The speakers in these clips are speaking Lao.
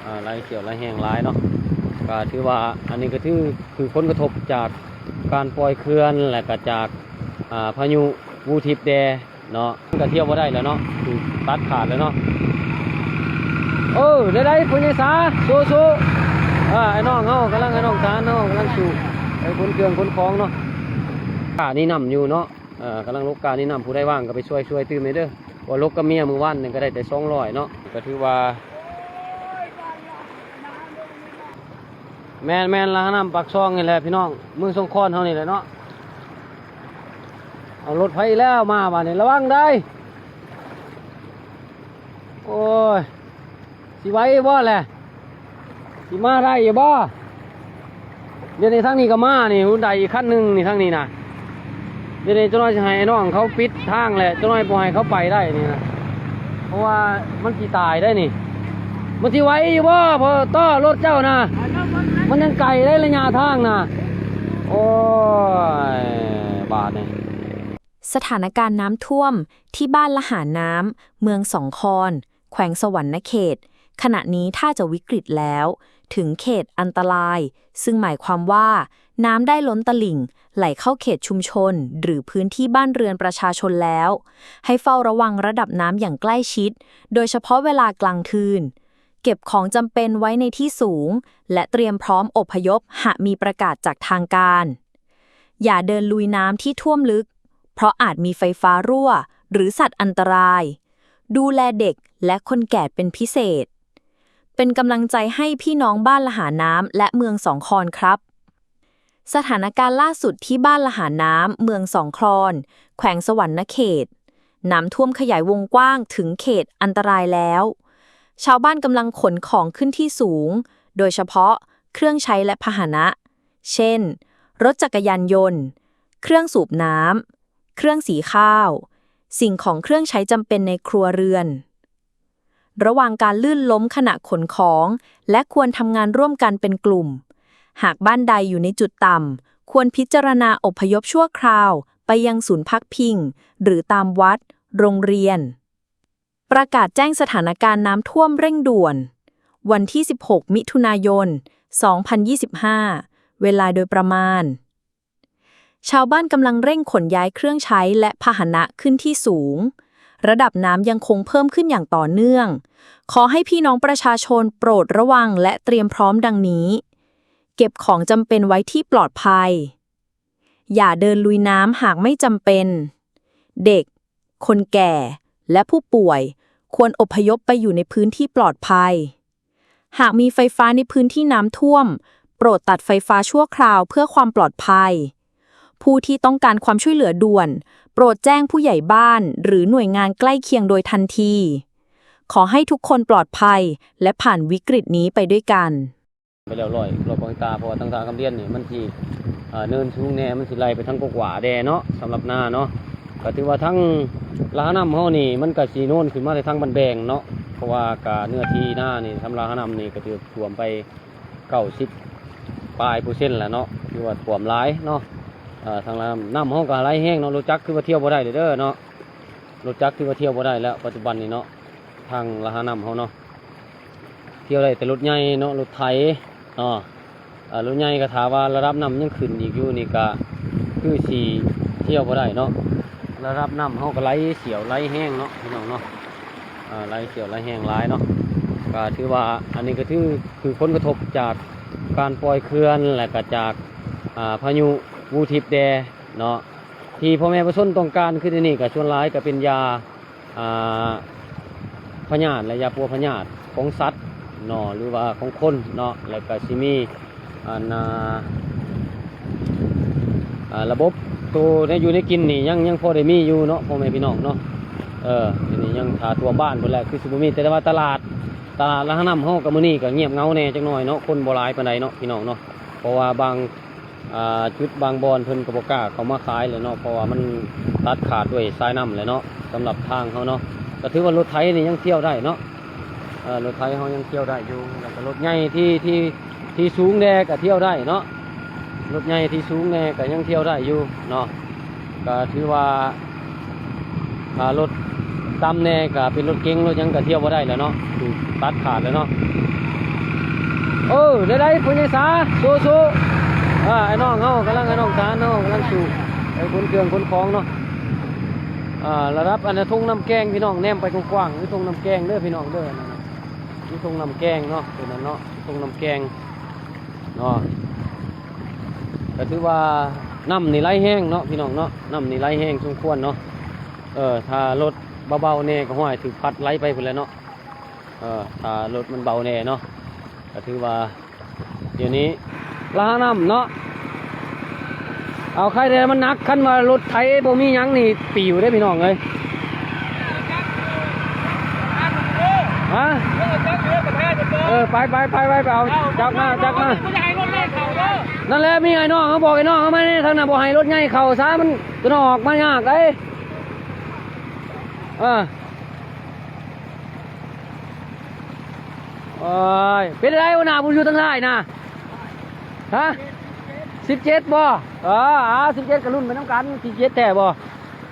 ອ່າ ໄຫຼສ່ຽວໄຫຼແຮງຫຼາຍເນາະ. ກໍຖືວ່າອັນນີ້ກໍຖື ຖືຜົນກະທົບຈາກການປ່ອຍເຂື່ອນ ແລະກໍຈາກ ອ່າ ພາຍຸວູທິບແດ່ເນາະ. ກໍທ່ຽວບໍ່ໄດ້ແລ້ວເນາະ ຖືກຕັດຂາດແລ້ວເນາະ. ເອີ ໄດ້ໆ ພໍ່ໃຫຍ່ສາ ສູ້ໆ. ອ່າ ໄອ້ນ້ອງເຮົາກຳລັງ ໄອ້ນ້ອງສາເຮົາກຳລັງສູ້ ໄປຂົນເຄື່ອງຂົນຂອງເນາະ. ກ້າໜີນ້ຳຢູ່ເນາະ. ເອີ ກຳລັງຫຼົກກ້າໜີນ້ຳ ຜູ້ໃດວ່າງກໍໄປຊ່ວຍ ຊ່ວຍຕື່ມແດ່ເດີ. ວ່າຫຼົກກັບເມຍມື້ວານນີ້ກໍໄດ້ແຕ່ສອງຮ້ອຍເນາະ. ກໍຖືວ່າ ແມ່ນໆ ລະຫານ້ຳປາກຊ່ອງນີ້ແຫຼະພີ່ນ້ອງ ເມືອງສອງຄອນເຮົານີ້ແຫຼະເນາະ. ເອົາລົດໃຜອີກແລ້ວມາບາດນີ້ ລະວັງໄດ໋. ໂອ້ຍ ຊິໄຫວຢູ່ບໍ່ແຫຼະ ຊິມາໄດ້ຢູ່ບໍ່? ດຽວນີ້ທາງນີ້ກໍມານີ້ ຮຸນໄດອີກຄັນໜຶ່ງນີ້ ທາງນີ້ນະ. ດຽວນີ້ຈັກໜ້ອຍຊິໃຫ້ນ້ອງເຂົາປິດທາງແຫຼະ ຈັກໜ້ອຍບໍ່ໃຫ້ເຂົາໄປໄດ້ນີ້ນະ ເພາະວ່າມັນຊິຕາຍໄດ໋ນີ້. ມັນຊິໄຫວຢູ່ບໍ່? ພໍຕໍ່ລົດເຈົ້ານະ ມັນຍັງໄກໄດ໋ ໄລຍະທາງນະ. ໂອ້ຍ ບາດນີ້. สถานการณ์น้ำท่วมที่บ้านละหารน้ำ เมืองสองคอน แขวงสะหวันนะเขต ขณะนี้ถ้าจะวิกฤตแล้ว ถึงเขตอันตราย ซึ่งหมายความว่าน้ำได้ล้นตลิ่ง ไหลเข้าเขตชุมชน หรือพื้นที่บ้านเรือนประชาชนแล้ว ให้เฝ้าระวังระดับน้ำอย่างใกล้ชิด โดยเฉพาะเวลากลางคืน เก็บของจำเป็นไว้ในที่สูง และเตรียมพร้อมอพยพหากมีประกาศจากทางการ อย่าเดินลุยน้ำที่ท่วมลึก เพราะอาจมีไฟฟ้ารั่ว หรือสัตว์อันตราย ดูแลเด็กและคนแก่เป็นพิเศษ เป็นกำลังใจให้พี่น้องบ้านละหาน้ำและเมืองสองคอนครับ สถานการณ์ล่าสุดที่บ้านละหาน้ำ เมืองสองคอน แขวงสะหวันนะเขต น้ำท่วมขยายวงกว้างถึงเขตอันตรายแล้ว ชาวบ้านกำลังขนของขึ้นที่สูง โดยเฉพาะเครื่องใช้และพาหนะ เช่น รถจักรยานยนต์ เครื่องสูบน้ำ เครื่องสีข้าว สิ่งของเครื่องใช้จำเป็นในครัวเรือน ระวังการลื่นล้มขณะขนของ และควรทำงานร่วมกันเป็นกลุ่ม หากบ้านใดอยู่ในจุดต่ำ ควรพิจารณาอพยพชั่วคราวไปยังศูนย์พักพิง หรือตามวัด โรงเรียน ประกาศแจ้งสถานการณ์น้ำท่วมเร่งด่วน วันที่สิบหก มิถุนายน สองพันยี่สิบห้า เวลาโดยประมาณ ชาวบ้านกำลังเร่งขนย้ายเครื่องใช้และพาหนะขึ้นที่สูง ระดับน้ำยังคงเพิ่มขึ้นอย่างต่อเนื่อง ขอให้พี่น้องประชาชนโปรดระวังและเตรียมพร้อมดังนี้ เก็บของจำเป็นไว้ที่ปลอดภัย อย่าเดินลุยน้ำหากไม่จำเป็น เด็ก คนแก่ และผู้ป่วย ควรอพยพไปอยู่ในพื้นที่ปลอดภัย หากมีไฟฟ้าในพื้นที่น้ำท่วม โปรดตัดไฟฟ้าชั่วคราวเพื่อความปลอดภัย ผู้ที่ต้องการความช่วยเหลือด่วน โปรดแจ้งผู้ใหญ่บ้านหรือหน่วยงานใกล้เคียงโดยทันที ขอให้ทุกคนปลอดภัย และผ่านวิกฤตนี้ไปด้วยกัน ໄປແລ້ວຮ້ອຍກວ່າເຮັກຕາ ເພາະວ່າທາງທ່າຄຳລຽນນີ້ມັນຊິ ເອີ່ ເນີນສູງແດ່ ມັນຊິໄຫຼໄປທາງກະກວາແດ່ເນາະ ສຳລັບນາເນາະ. ກໍຖືວ່າທາງລະຫານ້ຳເຮົານີ້ ມັນກໍຊິໂນນຂຶ້ນມາແຕ່ທາງບ້ານແບງເນາະ ເພາະວ່າກະເນື້ອທີ່ນານີ້ ສຳລັບລະຫານ້ຳນີ້ກໍຖືກຖ້ວມໄປເກົ້າສິບປາຍເປີເຊັນແລ້ວເນາະ ຖືວ່າຖ້ວມຫຼາຍເນາະ. ເອີ ທາງລະຫານ້ຳ ນ້ຳເຮົາກໍໄຫຼແຮງເນາະ ລົດຈັກຄືວ່າທ່ຽວບໍ່ໄດ້ເດີເນາະ ລົດຈັກຖືວ່າທ່ຽວບໍ່ໄດ້ແລ້ວປັດຈຸບັນນີ້ເນາະ ທາງລະຫານ້ຳເຮົາເນາະ. ທ່ຽວໄດ້ແຕ່ລົດໃຫຍ່ເນາະ ລົດໄຖເນາະ. ເອີ ລົດໃຫຍ່ກໍຖ້າວ່າລະດັບນ້ຳຍັງຂຶ້ນອີກຢູ່ນີ້ກໍຄືຊິທ່ຽວບໍ່ໄດ້ເນາະ. ລະດັບນ້ຳເຮົາກໍໄຫຼສ່ຽວໄຫຼແຮງເນາະ ພີ່ນ້ອງເນາະ ເອີ ໄຫຼສ່ຽວໄຫຼແຮງຫຼາຍເນາະ. ກໍຖືວ່າອັນນີ້ກໍຖື ຖືກຜົນກະທົບຈາກການປ່ອຍເຂື່ອນ ແລະກໍຈາກ ອ່າ ພາຍຸວູທິບແດ່ເນາະ. ທີ່ພໍ່ແມ່ປະຊາຊົນຕ້ອງການຄືດຽວນີ້ກໍສ່ວນຫຼາຍກໍເປັນຢາ ອ່າ ພະຍາດ ແລະ ຢາປົວພະຍາດຂອງສັດເນາະ ຫຼືວ່າຂອງຄົນເນາະ ແລ້ວກໍຊິມີ ອັນ ອ່າ ອ່າ ລະບົບໂຕແນວຢູ່ແນວກິນນີ້ ຍັງ ຍັງພໍໄດ້ມີຢູ່ເນາະ ພໍ່ແມ່ພີ່ນ້ອງເນາະ. ເອີ ດຽວນີ້ຍັງຖ້າຖ້ວມບ້ານພຸ້ນແຫຼະ ຄືຊິບໍ່ມີ ແຕ່ວ່າຕະຫຼາດ ຕະຫຼາດລະຫານ້ຳເຮົາກໍມື້ນີ້ກໍງຽບເຫງົາແດ່ຈັກໜ້ອຍເນາະ ຄົນບໍ່ຫຼາຍປານໃດເນາະ ພີ່ນ້ອງເນາະ. ເພາະວ່າບາງ ອ່າ ຈຸດບາງບ່ອນເພິ່ນກໍບໍ່ກ້າເຂົ້າມາຂາຍແຫຼະເນາະ ເພາະວ່າມັນຕັດຂາດດ້ວຍສາຍນ້ຳແຫຼະເນາະ ສຳລັບທາງເຮົາເນາະ. ກໍຖືວ່າລົດໄຖນີ້ຍັງທ່ຽວໄດ້ເນາະ ເອີ ລົດໄຖເຮົາຍັງທ່ຽວໄດ້ຢູ່ ແລ້ວກໍລົດໃຫຍ່ທີ່ ທີ່ ທີ່ສູງແດ່ກໍທ່ຽວໄດ້ເນາະ ລົດໃຫຍ່ທີ່ສູງແດ່ກໍຍັງທ່ຽວໄດ້ຢູ່ເນາະ. ກໍຖືວ່າ ອ່າ ລົດຕ່ຳແດ່ກໍເປັນລົດເກັງ ລົດຫຍັງກໍທ່ຽວບໍ່ໄດ້ແລ້ວເນາະ ຖືກຕັດຂາດແລ້ວເນາະ. ເອີ ໄດ້ໆ ພໍ່ໃຫຍ່ສາ ສູ້ໆ. ອ່າ ອ້າຍນ້ອງເຮົາກຳລັງ ອ້າຍນ້ອງສາເຮົາກຳລັງສູ້ ໄປຂົນເຄື່ອງຂົນຂອງເນາະ. ອ່າ ລະດັບອັນນ່າທົ່ງນ້ຳແກງພີ່ນ້ອງ ແນມໄປກວ້າງໆ ຄືທົ່ງນ້ຳແກງເດີພີ່ນ້ອງເດີ. ອັນນັ້ນນະ ຄືທົ່ງນ້ຳແກງເນາະ ຕົວນັ້ນເນາະ ທົ່ງນ້ຳແກງເນາະ. ກໍຖືວ່ານ້ຳນີ້ໄຫຼແຮງເນາະພີ່ນ້ອງເນາະ ນ້ຳນີ້ໄຫຼແຮງສົມຄວນເນາະ. ເອີ ຖ້າລົດເບົາໆແດ່ກໍຫ້ວຍຖືກພັດໄຫຼໄປພຸ້ນແຫຼະເນາະ. ເອີ ຖ້າລົດມັນເບົາແດ່ເນາະ ກໍຖືວ່າດຽວນີ້ລະຫານ້ຳເນາະ. ເອົາ ໃຄແດ່ມັນໜັກ ຄັນວ່າລົດໄຖບໍ່ມີຫຍັງນີ້ປິວເດ້ພີ່ນ້ອງເອີຍ. ຮະ? ເອີ ໄປໆໆໆ ໄປເອົາຈັກມາ ຈັກມາ. ນັ້ນແຫຼະ ມີອ້າຍນ້ອງເຮົາ ບອກອ້າຍນ້ອງເຮົາມາແດ່ທາງນັ້ນ ບໍ່ໃຫ້ລົດໃຫຍ່ເຂົ້າຊະ ມັນຕົວນອກມາຍາກເດ້. ເອີ ໂອ້ຍ ເປັນໃດຫົວໜ້າຜູ້ຢູ່ທາງທ້າຍນະ? ຮະ? ສິບເຈັດບໍ່? ເອີ ອາ ສິບເຈັດກໍລຸ້ນໄປນຳກັນ ສິບເຈັດແທ້ບໍ່?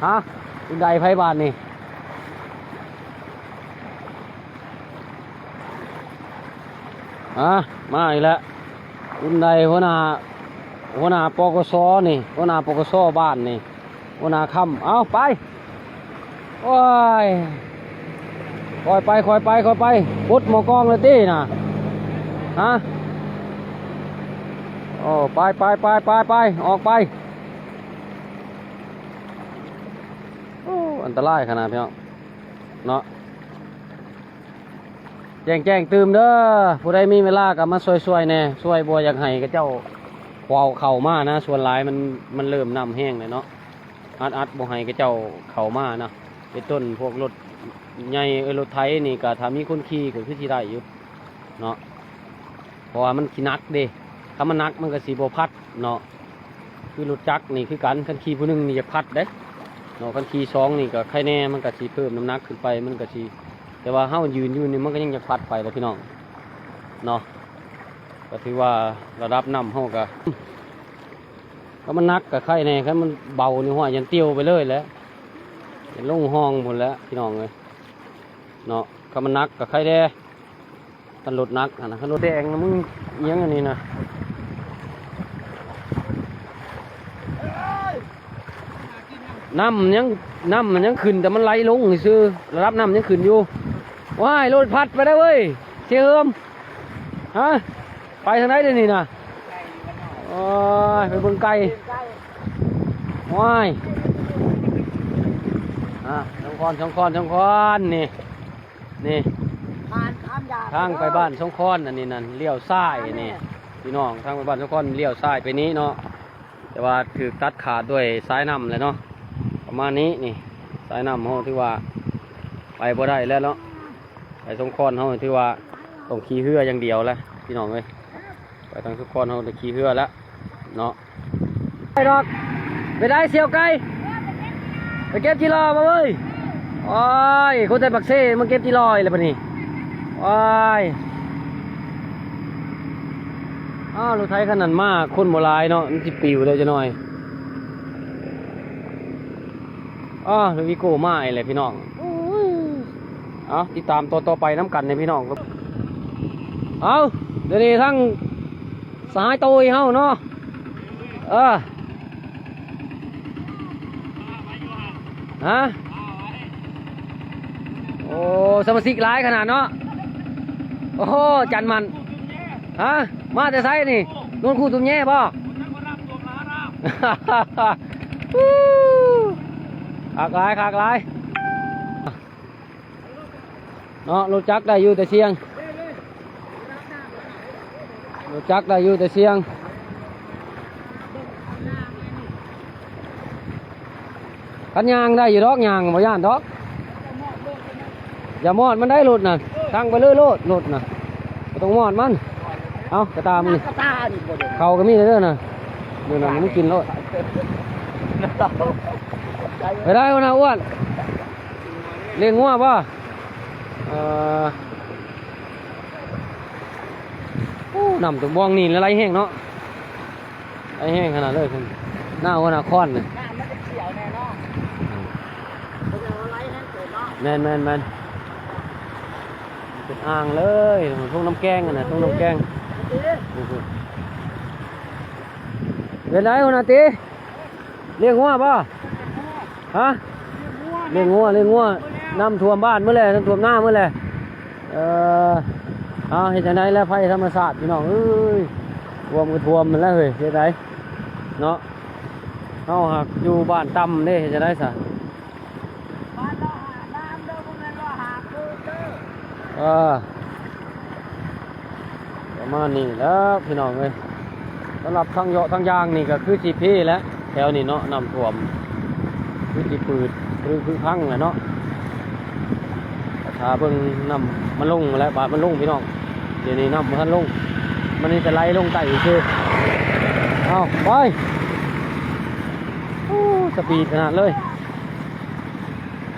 ຮະ? ເປັນໃດໃຜບາດນີ້? ອາ ມາອີກແລ້ວ ຄຸນໃດ ຫົວໜ້າ ຫົວໜ້າ ປກສ ນີ້ ຫົວໜ້າ ປກສ ບ້ານນີ້ ຫົວໜ້າຄຳ. ເອົາ ໄປ ໂອ້ຍ ຄ່ອຍໄປ ຄ່ອຍໄປ ຄ່ອຍໄປ ປົດໝໍ້ກອງແລ້ວຕິນະ? ຮະ? ໂອ້ ໄປ ໄປ ໄປ ໄປ ໄປ ອອກໄປ. ໂອ້ ອັນຕະລາຍຂະໜາດພີ່ນ້ອງເນາະ. ແຈ້ງ ແຈ້ງຕື່ມເດີ ຜູ້ໃດມີເວລາກໍມາຊ່ວຍໆແດ່ ຊ່ວຍບໍ່ຢາກໃຫ້ເຂົາເຈົ້າເຂົ້າມານະ. ສ່ວນຫຼາຍມັນ ມັນເລີ່ມນ້ຳແຮງແລ້ວເນາະ ອັດໆ ບໍ່ໃຫ້ເຂົາເຈົ້າເຂົ້າມານະ. ເປັນຕົ້ນພວກລົດໃຫຍ່ ເອີ ລົດໄຖນີ້ກໍຖ້າມີຄົນຂີ່ກໍຄືຊິໄດ້ຢູ່ເນາະ ເພາະວ່າມັນຊິໜັກເດ້. ຄັນມັນໜັກມັນກໍຊິບໍ່ພັດເນາະ. ຄືລົດຈັກນີ້ຄືກັນ ຄັນຂີ່ຜູ້ໜຶ່ງນີ້ຢາກພັດເດ້ເນາະ ຄັນຂີ່ສອງນີ້ກໍໄຄແດ່ ມັນກໍຊິເພີ່ມນ້ຳໜັກຂຶ້ນໄປ ມັນກໍຊິ ແຕ່ວ່າເຮົາຢືນຢູ່ນີ້ ມັນກໍຍັງຢາກພັດໄປແຫຼະພີ່ນ້ອງເນາະ. ກໍຖືວ່າລະດັບນ້ຳເຮົາກໍ ກໍມັນໜັກກໍໄຄແດ່ ຄັນມັນເບົານີ້ ຫ້ວຍ ຢ້ານຕິວໄປເລີຍແຫຼະ ຢ້ານລົງຮ່ອງພຸ້ນແຫຼະພີ່ນ້ອງເອີຍເນາະ. ຄັນມັນໜັກກໍໄຄແດ່. ຄັນລົດໜັກຫັ້ນນະ ຄັນລົດແດງນະ ມຶງອີ່ຫຍັງອັນນີ້ນະ ນ້ຳມັນຍັງ ນ້ຳມັນຍັງຂຶ້ນ ແຕ່ມັນໄຫຼລົງຊື່ໆ ລະດັບນ້ຳຍັງຂຶ້ນຢູ່. ວ້າຍ ລົດພັດໄປແລ້ວເວີຍ ເຊເຮີມ. ຮະ? ໄປທາງໃດເດນີ້ນະ? ໂອ້ຍ ໄປເບິ່ງໄກ່. ວ້າຍ ອ່າ ສອງຄອນ ສອງຄອນ ສອງຄອນ ນີ້ ນີ້ ຜ່ານຂ້າມຢາ ທາງໄປບ້ານສົງຄອນ ອັນນີ້ນັ້ນ ລ້ຽວຊ້າຍນີ້ ພີ່ນ້ອງ ທາງໄປບ້ານສົງຄອນ ລ້ຽວຊ້າຍໄປນີ້ເນາະ. ແຕ່ວ່າຖືກຕັດຂາດດ້ວຍສາຍນ້ຳແຫຼະເນາະ ປະມານນີ້. ນີ້ສາຍນ້ຳເຮົາຖືວ່າໄປບໍ່ໄດ້ແລ້ວເນາະ. ໄປສົງຄອນເຮົາຖືວ່າຕ້ອງຂີ່ເຮືອຢ່າງດຽວແຫຼະ ພີ່ນ້ອງເອີຍ. ໄປທາງສົງຄອນເຮົາໄດ້ຂີ່ເຮືອແລ້ວເນາະ. ໄປດອກ ໄປໄດ້ສ່ຽວໄກ່ ໄປເກັບຈີ່ລໍບໍ່ເວີຍ? ໂອ້ຍ ຄົນໄທປາກເຊມາເກັບຈີ່ລໍອີກແລ້ວບັດນີ້. ໂອ້ຍ ອ້າວ ລົດໄຖຄັນນັ້ນມາ ຄົນບໍ່ຫຼາຍເນາະ ມັນຊິປິວເດ້ຈັກໜ່ອຍ. ອ້າວ ລົດວີໂກ້ມາອີກແລ້ວພີ່ນ້ອງ. ເອົາ ຕິດຕາມຕອນຕໍ່ໄປນຳກັນເດີພີ່ນ້ອງ. ເອົາ ດຽວນີ້ທາງສະຫາຍໂຕ້ຍເຮົາເນາະ ເອີ ຮະ ໂອ້ ສະມາຊິກຫຼາຍຂະໜາດເນາະ. ໂອ້ ຈັນໝັ້ນ ຮະ ມາແຕ່ໃສນີ້? ໂນນຄູຕຸມແຍບໍ່? ຄັກຫຼາຍ ຄັກຫຼາຍ. ເນາະ ລົດຈັກໄດ້ຢູ່ແຕ່ສ່ຽງ ລົດຈັກໄດ້ຢູ່ແຕ່ສ່ຽງ. ຄັນຍ່າງໄດ້ຢູ່ດອກ ຍ່າງບໍ່ຢ້ານດອກ. ຢ່າມອດມັນໄດ້ລົດນະ ຕັ້ງໄປເລີຍໂລດລົດນະ ບໍ່ຕ້ອງມອດມັນ. ເອົາ ກະຕ່າມັນ ກະຕ່ານີ້ບໍ່ໄດ້ ເຂົ້າກໍມີເດີນະ ເດີນະ ມັນກິນໂລດ. ໄປໄດ້ບໍ່ນະອ້ວນ? ລ້ຽງງົວບໍ່? ເອີ ໂອ້ ນ້ຳຕົວບ່ອງນີ້ໄຫຼແຮງເນາະ ໄຫຼແຮງຂະໜາດເລີຍ. ໜ້າຫົວໜ້າຄອນນະ ນ້ຳມັນຈະຂຽວແນ່ເນາະ. ອືມ ເພິ່ນວ່າໄຫຼແຮງເກີນເນາະ. ແມ່ນໆໆ ເປັນອ່າງເລີຍ ທົ່ງນ້ຳແກງຫັ້ນນະ ທົ່ງນ້ຳແກງ. ເປັນໃດຫົວໜ້າຕີ? ລ້ຽງງົວບໍ່? ຮະ? ລ້ຽງງົວ ລ້ຽງງົວ. ນ້ຳຖ້ວມບ້ານໝົດແຫຼະ ນ້ຳຖ້ວມນາໝົດແຫຼະ. ເອີ ເອົາ ເຮັດຈັ່ງໃດລະ ໄພທຳມະຊາດພີ່ນ້ອງເອີຍ. ຖ້ວມກໍຖ້ວມຫັ້ນແຫຼະເຮີ້ຍ ເຮັດໃດເນາະ. ເຮົາຫາກຢູ່ບ້ານຕ່ຳເດ້ ເຮັດຈັ່ງໃດຊະ? ເອີ ປະມານນີ້ແຫຼະພີ່ນ້ອງເອີຍ. ສຳລັບທາງເຍາະທາງຢ່າງນີ້ກໍຄືຊິເພແຫຼະ ແຖວນີ້ເນາະ. ນ້ຳຖ້ວມຄືຊິປືດ ຄື ຄືພັງແຫຼະເນາະ. ຖ້າເບິ່ງນ້ຳມັນລົງແລ້ວ ບາດມັນລົງພີ່ນ້ອງ. ດຽວນີ້ນ້ຳບໍ່ທັນລົງ ມັນມີແຕ່ໄຫຼລົງໃຕ້ຊື່. ເອົາ ໄປ. ໂອ້ ສະປີດຂະໜາດເລີຍ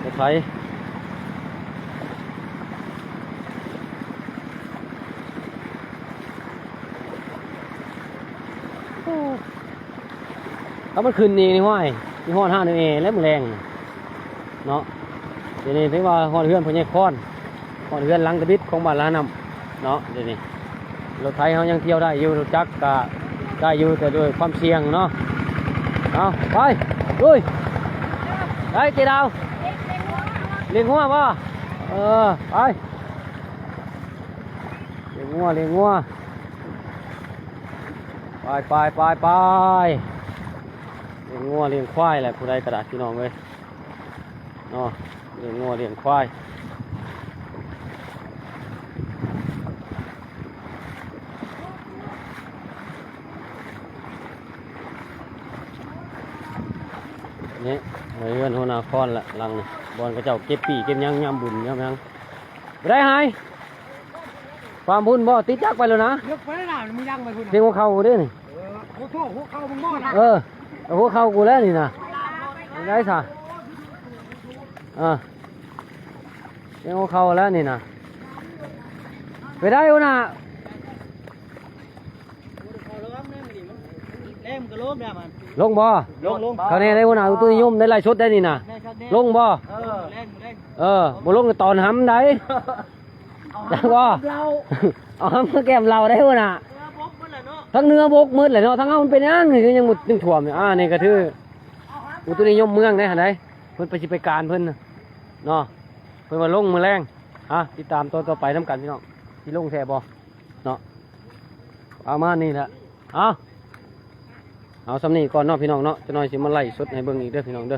ລົດໄຖ. ໂອ້ ຖ້າມັນຂຶ້ນອີກນີ້ ຫ້ວຍ ຊິຮອດຮ້ານແອແລ້ວມື້ແລງເນາະ. ດຽວນີ້ຖືວ່າຮອດເຮືອນພໍ່ໃຫຍ່ຄອນ ຮອດເຮືອນຫຼັງທຳອິດຂອງບ້ານລານ້ຳເນາະ. ດຽວນີ້ລົດໄຖເຮົາຍັງທ່ຽວໄດ້ຢູ່ ລົດຈັກກະໄດ້ຢູ່ ແຕ່ດ້ວຍຄວາມສ່ຽງເນາະ. ເອົາ ໄປ ລຸຍ. ໄປເຈດາວ ລ້ຽງງົວບໍ່? ເອີ ໄປ. ລ້ຽງງົວ ລ້ຽງງົວ. ໄປ ໄປ ໄປ ໄປ. ລ້ຽງງົວລ້ຽງຄວາຍແຫຼະ ຜູ້ໃດກໍໄດ້ພີ່ນ້ອງເອີຍເນາະ. ລ້ຽງງົວລ້ຽງຄວາຍ. ນີ້ເຮືອນຫົວໜ້າຄອນລະ ຫຼັງນີ້ ບ່ອນເຂົາເຈົ້າເກັບປີ້ເກັບຫຍັງຍາມບຸນຍາມຫຍັງ. ບໍ່ໄດ້ຫາຍ ຄວາມພຸ້ນບໍ່? ຕິດຈັກໄປແລ້ວນະ. ເລິກໄປແລ້ວນະ ມັນຍັງໄປພຸ້ນນະ. ເພງຫົວເຂົ່າເດ້ນີ້. ເອີ ຫົວໂທ້ ຫົວເຂົ່າມຶງບໍ່ນະ? ເອີ ຫົວເຂົ່າກູແລ້ວນີ້ນະ. ໄດ້ຊະ ເອີ ເພງຫົວເຂົ່າແລ້ວນີ້ນະ. ໄປໄດ້ຫົວໜ້າ. ແລ້ວມັນກໍລົງແລ້ວມັນ ລົງບໍ່? ລົງ ລົງ. ເຂົາແນ່ໄດ້ຫົວໜ້າອຸຕຸນິຍົມ ໄດ້ໄລຟ໌ສົດໄດ້ນີ້ນະ. ແມ່ນ ລົງບໍ່? ເອີ ແລ່ນ ແລ່ນ. ເອີ ບໍ່ລົງກໍຕອນຫຳໄດ໋ ຈັກບໍ່? ເອົາຫຳມາແກ້ມເຫຼົ້າໄດ໋ຫົວໜ້າ. ເໜືອບົກໝົດແຫຼະເນາະ ທັງເໜືອບົກໝົດແຫຼະເນາະ. ທັງເຮົາມັນເປັນຫຍັງຄືຍັງບໍ່ ຍັງຖ້ວມຢູ່. ອ່າ ນີ້ກໍຖືອຸຕຸນິຍົມເມືອງເດ້ຫັ້ນໃດ໋ ເພິ່ນໄປຊິໄປການເພິ່ນເນາະ. ເພິ່ນວ່າລົງມື້ແລງ. ອ່າ ຕິດຕາມຕອນຕໍ່ໄປນຳກັນພີ່ນ້ອງ ຊິລົງແທ້ບໍ່ເນາະ. ປະມານນີ້ແຫຼະ. ເອົາ ເອົາສ່ຳນີ້ກ່ອນເນາະພີ່ນ້ອງເນາະ. ຈັກໜ້ອຍຊິມາໄລຟ໌ສົດໃຫ້ເບິ່ງອີກເດີພີ່ນ້ອງເດີ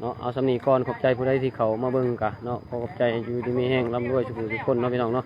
ເນາະ. ເອົາສ່ຳນີ້ກ່ອນ ຂອບໃຈຜູ້ໃດທີ່ເຂົ້າມາເບິ່ງກະເນາະ. ຂໍຂອບໃຈ ຢູ່ດີມີແຮງ ລ່ຳລວຍສູ່ຜູ້ທຸກຄົນເນາະພີ່ນ້ອງເນາະ.